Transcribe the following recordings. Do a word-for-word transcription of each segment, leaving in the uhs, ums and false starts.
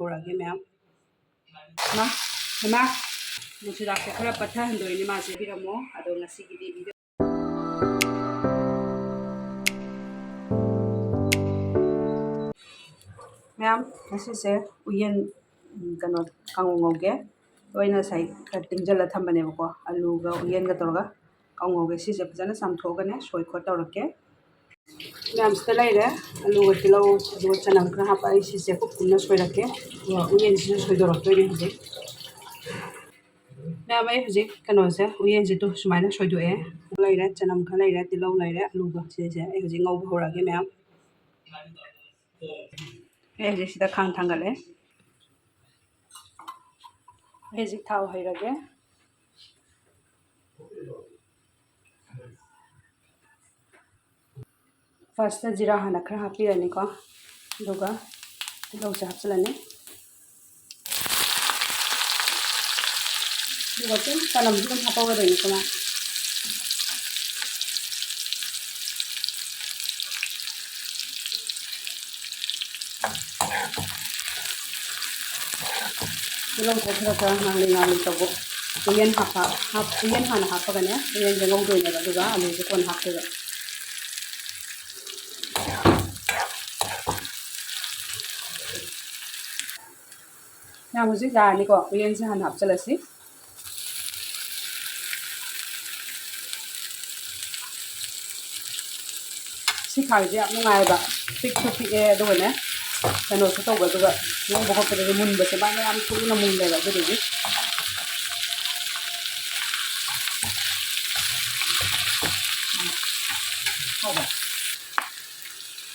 ꯍꯧꯔꯛꯑꯒꯦ ꯃꯌꯥꯝ꯫ ꯃꯥ, ꯏꯃꯥ, ꯅꯨꯡꯁꯤꯗꯥꯛꯁꯦ ꯈꯔ ꯄꯠꯊꯍꯟꯗꯣꯏꯅꯦ ꯃꯥꯁꯦ꯫ ꯄꯤꯔꯝꯃꯣ꯫ ꯑꯗꯣ ꯉꯁꯤꯒꯤꯗꯤ video ꯃꯌꯥꯝ, ꯉꯁꯤꯁꯦ ꯎꯌꯦꯟ, ꯎꯝ, ꯀꯩꯅꯣ, ꯀꯥꯡꯉꯧ ꯉꯧꯒꯦ꯫ ꯑꯗꯣ ꯑꯩꯅ ꯉꯁꯥꯏ ꯈꯔ ꯇꯤꯡꯖꯜꯂ ꯊꯝꯕꯅꯦꯕꯀꯣ, ꯑꯂꯨꯒ ꯎꯌꯦꯟꯒ ꯇꯧꯔꯒ ꯀꯥꯡꯉꯧ ꯉꯧꯒꯦ꯫ ꯁꯤꯁꯦ ꯐꯖꯅ ꯆꯥꯝꯊꯣꯛꯑꯒꯅꯦ ꯁꯣꯏ ꯈꯣꯠ ꯇꯧꯔꯛꯀꯦ꯫ ꯃꯌꯥꯝꯁꯤꯗ ꯂꯩꯔꯦ ꯑꯂꯨꯒ ꯇꯤꯜꯍꯧ, ꯑꯗꯨꯒ ꯆꯅꯝ ꯈꯔ ꯍꯥꯞꯄ꯫ ꯑꯩ ꯁꯤꯁꯦ ꯀꯨꯞ ꯀꯨꯞꯅ ꯁꯣꯏꯔꯛꯀꯦ꯫ ꯑꯗꯨꯒ ꯎꯌꯦꯟꯁꯤꯁꯨ ꯁꯣꯏꯗꯣꯔꯛꯇꯣꯏꯅꯦ ꯍꯧꯖꯤꯛ꯫ ꯃꯌꯥꯝ, ꯑꯩ ꯍꯧꯖꯤꯛ ꯀꯩꯅꯣꯁꯦ, ꯎꯌꯦꯟꯁꯤꯗ ꯁꯨꯃꯥꯏꯅ ꯁꯣꯏꯗꯣꯛꯑꯦ꯫ ꯂꯩꯔꯦ, ꯆꯅꯝ ꯈꯔ ꯂꯩꯔꯦ, ꯇꯤꯜꯍꯧ ꯂꯩꯔꯦ, ꯑꯂꯨꯒ꯫ ꯁꯤꯁꯦ ꯑꯩ ꯍꯧꯖꯤꯛ ꯉꯧꯕ ꯍꯧꯔꯛꯑꯒꯦ ꯃꯌꯥꯝ꯫ ꯑꯩ ꯍꯧꯖꯤꯛ ꯁꯤꯗ ꯈꯥꯡ ꯊꯥꯡꯒꯠꯂꯦ꯫ ꯑꯩ ꯍꯧꯖꯤꯛ ꯊꯥꯎ ꯍꯩꯔꯒꯦ꯫ First ꯖꯤꯔꯥ ꯍꯥꯟꯅ ꯈꯔ ꯍꯥꯞꯄꯤꯔꯅꯤꯀꯣ, ꯑꯗꯨꯒ ꯇꯤꯜꯍꯧꯁꯦ ꯍꯥꯞꯆꯤꯜꯂꯅꯤ꯫ ꯑꯗꯨꯒ ꯑꯗꯨꯝ ꯆꯅꯝꯁꯨ ꯑꯗꯨꯝ ꯍꯥꯞꯄꯧꯔꯗꯣꯏꯅꯤꯀꯣ ꯃꯥ꯫ ꯇꯤꯜꯍꯧꯁꯦ ꯈꯔ ꯈꯔ ꯉꯥꯡꯂꯤ ꯉꯥꯡꯂꯤ ꯇꯧꯕ꯫ ꯎꯌꯦꯟ ꯍꯥꯞꯄ, ꯍꯥꯞ-, ꯎꯌꯦꯟ ꯍꯥꯟꯅ ꯍꯥꯞꯄꯒꯅꯦ, ꯎꯌꯦꯟꯁꯦ ꯉꯧꯗꯣꯏꯅꯦꯕ, ꯑꯗꯨꯒ ꯑꯂꯨꯁꯦ ꯀꯣꯟꯅ ꯍꯥꯞꯇꯣꯏꯕ꯫ ꯃꯌꯥꯝ, ꯍꯧꯖꯤꯛ ꯌꯥꯔꯅꯤꯀꯣ꯫ ꯎꯌꯦꯟꯁꯦ ꯍꯥꯟꯅ ꯍꯥꯞꯆꯤꯜꯂꯁꯤ꯫ ꯁꯤ ꯈꯥꯡꯁꯦ ꯌꯥꯝ ꯅꯨꯡꯉꯥꯏꯕ, ꯄꯤꯛꯁꯨ ꯄꯤꯛꯑꯦ, ꯑꯗꯨꯒꯅꯦ ꯀꯩꯅꯣꯁꯨ ꯇꯧꯕ, ꯑꯗꯨꯒ ꯉꯧꯕ ꯈꯣꯠꯄꯗꯗꯤ ꯃꯨꯟꯕꯁꯦ ꯃꯥꯅ ꯌꯥꯝ ꯊꯨꯅ ꯃꯨꯜꯂꯦꯕ꯫ ꯑꯗꯨꯗꯨꯒꯤ ꯍꯥꯎꯕ꯫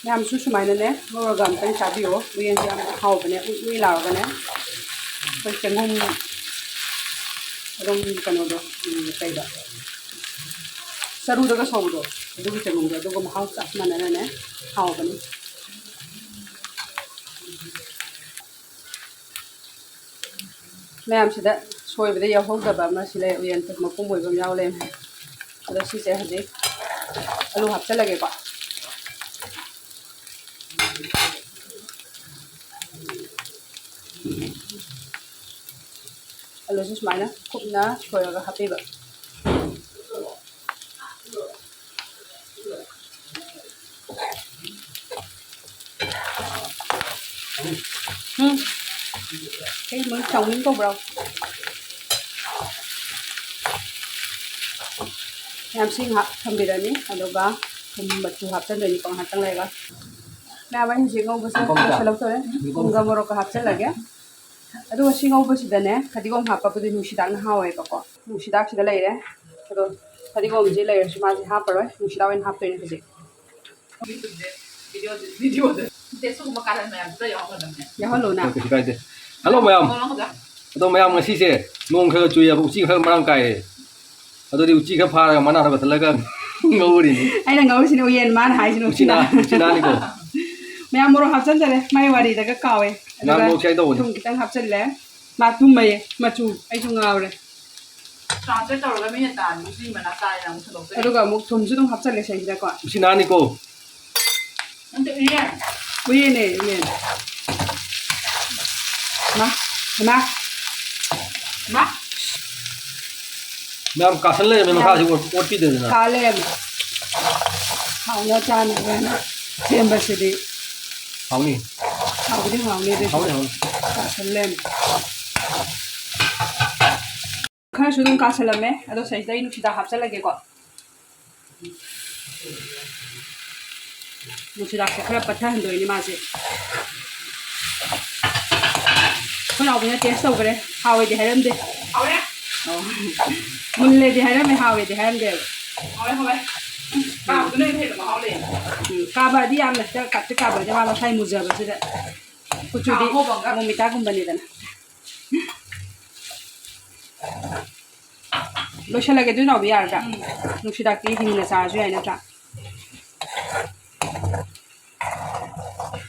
ꯃꯌꯥꯝꯁꯨ ꯁꯨꯃꯥꯏꯅꯅꯦ ꯉꯧꯔꯒ ꯑꯝꯇꯪ ꯆꯥꯕꯤꯌꯣ꯫ ꯎꯌꯦꯟꯁꯦ ꯌꯥꯝ ꯍꯥꯎꯕꯅꯦ, ꯎꯏ ꯎꯏ ꯂꯥꯎꯔꯒꯅꯦ꯫ ꯑꯩꯈꯣꯏ ꯆꯦꯡꯒꯨꯝ ꯑꯗꯨꯝ ꯀꯩꯅꯣꯗꯣ, ꯎꯝ, ꯀꯩꯗ, ꯆꯔꯨꯗꯒ ꯁꯧꯕꯗꯣ, ꯑꯗꯨꯒꯤ ꯆꯦꯡꯒꯨꯝꯗꯣ, ꯑꯗꯨꯒ ꯃꯍꯥꯎ ꯆꯞ ꯃꯥꯟꯅꯅꯅꯦ ꯍꯥꯎꯕꯅꯤ꯫ ꯃꯌꯥꯝꯁꯤꯗ ꯁꯣꯏꯕꯗ ꯌꯥꯎꯍꯧꯗꯕ ꯑꯃ ꯁꯤ ꯂꯩ, ꯎꯌꯦꯟ ꯃꯄꯨꯝ ꯑꯣꯏꯕ ꯑꯃ ꯌꯥꯎ ꯂꯩꯔꯝꯃꯦ꯫ ꯑꯗꯣ ꯁꯤꯁꯦ ꯍꯧꯖꯤꯛ ꯑꯂꯨ ꯍꯥꯞꯆꯤꯜꯂꯒꯦꯀꯣ꯫ ꯑꯗꯨꯁꯨ ꯁꯨꯃꯥꯏꯅ ꯀꯨꯞꯅ ꯁꯣꯏꯔꯒ ꯍꯥꯞꯄꯤꯕ꯫ ꯎꯝ꯫ ꯀꯩ ꯃꯣꯏ ꯆꯥꯎꯃꯤꯟ ꯀꯧꯕ꯭ꯔꯣ? ꯃꯌꯥꯝꯁꯤ ꯉꯥꯏꯍꯥꯛ ꯊꯝꯕꯤꯔꯅꯤ, ꯑꯗꯨꯒ ꯊꯨꯝ ꯃꯆꯨ ꯍꯥꯞꯆꯤꯟꯗꯣꯏꯅꯤꯀꯣ ꯉꯥꯏꯍꯥꯛꯇꯪ ꯂꯩꯔꯒ꯫ ꯃꯌꯥꯝ ꯑꯩ ꯍꯧꯖꯤꯛ ꯉꯧꯕꯁꯦ ꯂꯣꯏꯁꯤꯜꯂꯛꯇꯣꯔꯦ꯫ ꯊꯨꯝꯒ ꯃꯣꯔꯣꯛꯀ ꯍꯥꯞꯆꯤꯜꯂꯒꯦ꯫ ꯑꯗꯨꯒ ꯁꯤ ꯉꯧꯕꯁꯤꯗꯅꯦ ꯐꯗꯤꯒꯣꯝ ꯍꯥꯞꯄꯕꯨꯗꯤ ꯅꯨꯡꯁꯤꯗꯥꯛꯅ ꯍꯥꯎꯋꯦꯕꯀꯣ꯫ ꯅꯨꯡꯁꯤꯗꯥꯛꯁꯤꯗ ꯂꯩꯔꯦ꯫ ꯑꯗꯣ ꯐꯗꯤꯒꯣꯝꯁꯤ ꯂꯩꯔꯁꯨ ꯃꯥꯁꯦ ꯍꯥꯞꯄꯔꯣꯏ, ꯅꯨꯡꯁꯤꯗꯥꯛ ꯑꯣꯏꯅ ꯍꯥꯞꯇꯣꯏꯅꯦ ꯍꯧꯖꯤꯛ꯫ ꯅꯠꯇꯦ, ꯁꯤꯒꯨꯝꯕ ꯀꯥꯔꯟ ꯃꯌꯥꯝꯁꯤꯗ ꯌꯥꯎꯍꯜꯂꯗꯕꯅꯦ꯫ ꯌꯥꯎꯍꯜꯂꯣꯅ꯫ ꯍꯣꯏ, ꯀꯩꯁꯨ ꯀꯥꯏꯗꯦ꯫ ꯍꯜꯂꯣ ꯃꯌꯥꯝ꯫ Hello, hello. ꯑꯗꯣ ꯃꯌꯥꯝ ꯉꯁꯤꯁꯦ ꯅꯣꯡ ꯈꯔ ꯆꯨꯏꯌꯦꯕ, ꯎꯆꯤ ꯈꯔ ꯃꯔꯥꯡ ꯀꯥꯏꯌꯦ꯫ ꯑꯗꯨꯗꯤ ꯎꯆꯤ ꯈꯔ ꯐꯥꯔꯒ ꯃꯅꯥ ꯊꯣꯡꯒꯠꯍꯜꯂꯒ ꯉꯧꯔꯤꯅꯤ꯫ ꯑꯩꯅ ꯉꯧꯔꯤꯁꯤꯅ ꯎꯌꯦꯟ, ꯃꯥꯅ ꯍꯥꯏꯁꯤꯅ ꯎꯆꯤꯅꯥ, ꯎꯆꯤꯅꯥ꯫ ꯎꯆꯤꯅꯥꯅꯤꯀꯣ꯫ ꯃꯌꯥꯝ ꯃꯣꯔꯣꯛ ꯍꯥꯞꯆꯟꯖꯔꯦ, ꯃꯥꯏ ꯋꯥꯔꯤꯗꯒ ꯀꯥꯎꯋꯦ꯫ ꯉꯥ ꯑꯗꯨꯒ ꯃꯣꯔꯣꯛ ꯆꯥꯏ ꯇꯧꯕꯅꯤ꯫ ꯊꯨꯝ ꯈꯤꯇꯪ ꯍꯥꯞꯆꯜꯂꯦ꯫ ꯃꯥ ꯊꯨꯝꯃꯌꯦ, ꯃꯆꯨ꯫ ꯑꯩꯁꯨ ꯉꯥꯎꯔꯦ꯫ ꯇ꯭ꯔꯥꯟꯁꯂꯦꯠ ꯇꯧꯔꯒ ꯃꯤꯅ ꯇꯥꯔꯗꯤ ꯎꯆꯤ ꯃꯅꯥ ꯆꯥꯔꯦꯅ ꯑꯃꯨꯛ ꯁꯟꯗꯣꯛꯇꯣꯏꯅꯦ꯫ ꯑꯗꯨꯒ ꯑꯃꯨꯛ ꯊꯨꯝꯁꯨ ꯑꯗꯨꯝ ꯍꯥꯞꯆꯜꯂꯦ ꯁꯤꯗꯩꯁꯤꯗꯀꯣ꯫ ꯎꯆꯤꯅꯥꯅꯤꯀꯣ꯫ ꯅꯠꯇꯦ, ꯎꯌꯦꯟ꯫ ꯎꯌꯦꯟꯅꯦ, ꯎꯌꯦꯟ꯫ ꯃꯥ, ꯃꯥ꯫ ꯃꯥ꯫ ꯃꯌꯥꯝ ꯀꯥꯁꯟ ꯂꯩꯔꯝꯃꯦ, ꯃꯌꯥꯝ ꯃꯈꯥꯁꯤ ꯑꯣꯠ-, ꯑꯣꯠꯄꯤꯗꯗꯅ꯫ ꯀꯥ ꯂꯩꯔꯝꯃꯦ꯫ ꯍꯥꯎꯅ ꯆꯥꯅꯕꯅ ꯁꯦꯝꯕꯁꯤꯗꯤ꯫ ꯍꯥꯎꯅꯤ꯫ ꯍꯥꯎꯕꯨꯗꯤ ꯍꯥꯎꯅꯤ ꯑꯗꯨꯏꯁꯨ꯫ ꯍꯥꯎꯅꯤ, ꯍꯥꯎꯅꯤ꯫ ꯀꯥꯁꯟ ꯂꯩꯔꯝꯃꯦ꯫ ꯈꯔꯁꯨ ꯑꯗꯨꯝ ꯀꯥꯁꯜꯂꯝꯃꯦ꯫ ꯑꯗꯣ ꯁꯤꯗꯩꯁꯤꯗ ꯑꯩ ꯅꯨꯡꯁꯤꯗꯥꯛ ꯍꯥꯞꯆꯜꯂꯒꯦꯀꯣ꯫ ꯅꯨꯡꯁꯤꯗꯥꯛꯁꯦ ꯈꯔ ꯄꯠꯊꯍꯟꯗꯣꯏꯅꯦ ꯃꯥꯁꯦ꯫ ꯑꯩꯈꯣꯏ ꯅꯥꯎꯕꯤꯅ ꯇꯦꯁ ꯇꯧꯈ꯭ꯔꯦ, ꯍꯥꯎꯋꯦꯗꯤ ꯍꯥꯏꯔꯝꯗꯦ꯫ ꯍꯥꯎꯔꯦ꯫ ꯑꯣ꯫ ꯃꯨꯜꯂꯦꯗꯤ ꯍꯥꯏꯔꯝꯃꯦ, ꯍꯥꯎꯋꯦꯗꯤ ꯍꯥꯏꯔꯝꯗꯦꯕ꯫ ꯍꯥꯎꯔꯦ, ꯍꯥꯎꯔꯦ꯫ ꯎꯝ꯫ ꯀꯥꯕꯗꯨꯅ ꯍꯦꯟꯅ ꯃꯍꯥꯎ ꯂꯩ꯫ ꯎꯝ, ꯀꯥꯕꯗꯤ ꯌꯥꯝꯅ ꯍꯦꯛꯇ ꯀꯥꯞꯇꯤ ꯀꯥꯕꯗꯤ ꯃꯥ ꯃꯁꯥꯏ ꯃꯨꯖꯕꯁꯤꯗ꯫ ꯀꯨꯆꯨꯗꯤ ꯊꯥꯎ ꯉꯧꯕ ꯑꯃꯒ꯫ ꯃꯣꯃꯤꯇꯥꯒꯨꯝꯕꯅꯤꯗꯅ꯫ ꯂꯣꯏꯁꯤꯜꯂꯒꯦ ꯑꯗꯨ ꯅꯥꯎꯕꯤ ꯌꯥꯔꯗ꯭ꯔꯥ? ꯎꯝ꯫ ꯅꯨꯡꯁꯤꯗꯥꯛꯇꯤ ꯍꯤꯡꯅ ꯆꯥꯔꯁꯨ ꯌꯥꯏ ꯅꯠꯇ꯭ꯔꯥ?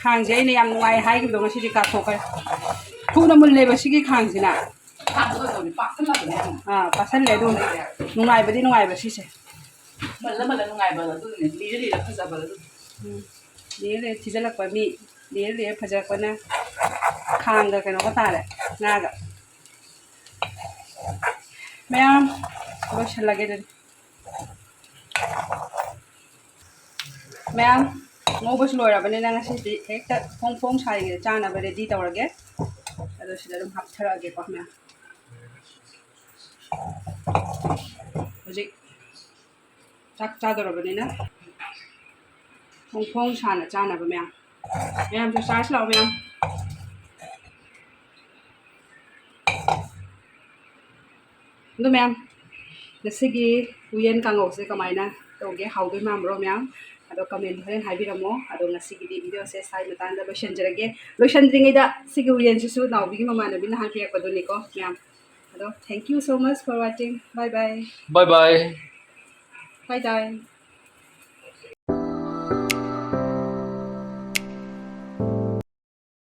ꯈꯥꯡꯁꯦ ꯑꯩꯅ ꯌꯥꯝ ꯅꯨꯡꯉꯥꯏ ꯍꯥꯏꯈꯤꯕꯗꯣ ꯉꯁꯤꯗꯤ ꯀꯥꯊꯣꯛꯈ꯭ꯔꯦ꯫ ꯊꯨꯅ ꯃꯨꯜꯂꯦꯕ ꯁꯤꯒꯤ ꯈꯥꯡꯁꯤꯅ꯫ ꯈꯥꯡꯗꯣ ꯀꯩꯗꯧꯔꯤ? ꯄꯥꯛꯁꯜꯂꯕꯅꯦ ꯌꯥꯝꯅ꯫ ꯑꯥ, ꯄꯥꯛꯁꯜꯂꯦ ꯑꯗꯨ꯫ ꯅꯨꯡꯉꯥꯏꯕꯗꯤ ꯅꯨꯡꯉꯥꯏꯕ ꯁꯤꯁꯦ꯫ ꯃꯜꯂ ꯃꯜꯂ ꯅꯨꯡꯉꯥꯏꯕ ꯑꯗꯨꯅꯅꯦ꯫ ꯂꯤꯔ ꯂꯤꯔ ꯐꯖꯕ ꯑꯗꯨ꯫ ꯎꯝ꯫ ꯂꯤꯔ ꯂꯤꯔ ꯊꯤꯖꯤꯜꯂꯛꯄ ꯃꯤ꯫ ꯂꯤꯔ ꯂꯤꯔ ꯐꯖꯔꯛꯄꯅ ꯈꯥꯡꯒ ꯀꯩꯅꯣꯒ ꯇꯥꯔꯦ꯫ ꯉꯥꯒ꯫ ꯃꯌꯥꯝ, ꯂꯣꯏꯁꯤꯜꯂꯒꯦ ꯑꯗꯨꯗꯤ꯫ ꯃꯌꯥꯝ, ꯉꯧꯕꯁꯨ ꯂꯣꯏꯔꯕꯅꯤꯅ ꯉꯁꯤꯗꯤ ꯍꯦꯛꯇ ꯐꯣꯡ ꯐꯣꯡ ꯁꯥꯔꯤꯉꯩꯗ ꯆꯥꯅꯕ ready ꯇꯧꯔꯒꯦ꯫ ꯑꯗꯣ ꯁꯤꯗ ꯑꯗꯨꯝ ꯍꯥꯞꯊꯔꯛꯑꯒꯦꯀꯣ ꯃꯌꯥꯝ꯫ ꯍꯧꯖꯤꯛ ꯆꯥꯛ ꯆꯥꯗꯧꯔꯕꯅꯤꯅ ꯐꯣꯡ ꯐꯣꯡ ꯁꯥꯅ ꯆꯥꯅꯕ ꯃꯌꯥꯝ꯫ ꯃꯌꯥꯝꯁꯨ ꯆꯥꯔꯁꯤ ꯂꯥꯛꯑꯣ ꯃꯌꯥꯝ꯫ ꯑꯗꯣ ꯃꯌꯥꯝ, ꯉꯁꯤꯒꯤ ꯎꯌꯦꯟ ꯀꯥꯡꯉꯧꯁꯦ ꯀꯃꯥꯏꯅ ꯇꯧꯒꯦ? ꯍꯥꯎꯗꯣꯏ ꯃꯥꯟꯕ꯭ꯔꯣ ꯃꯌꯥꯝ? ꯑꯗꯣ comment ꯍꯣꯔꯦꯟ ꯍꯥꯏꯕꯤꯔꯝꯃꯣ꯫ ꯑꯗꯣ ꯉꯁꯤꯒꯤꯗꯤ video ꯁꯦ ꯁ꯭ꯋꯥꯏ ꯃꯇꯥꯡꯗ ꯂꯣꯏꯁꯤꯟꯖꯔꯒꯦ꯫ ꯂꯣꯏꯁꯤꯟꯗ꯭ꯔꯤꯉꯩꯗ ꯁꯤꯒꯤ ꯎꯌꯦꯟꯁꯤꯁꯨ ꯅꯥꯎꯕꯤꯒꯤ ꯃꯃꯥꯟꯅꯕꯤ ꯅꯍꯥꯟ ꯄꯤꯔꯛꯄꯗꯨꯅꯤꯀꯣ ꯃꯌꯥꯝ꯫ ꯑꯗꯣ thank you so much for watching. Bye bye. Bye bye. Bye bye.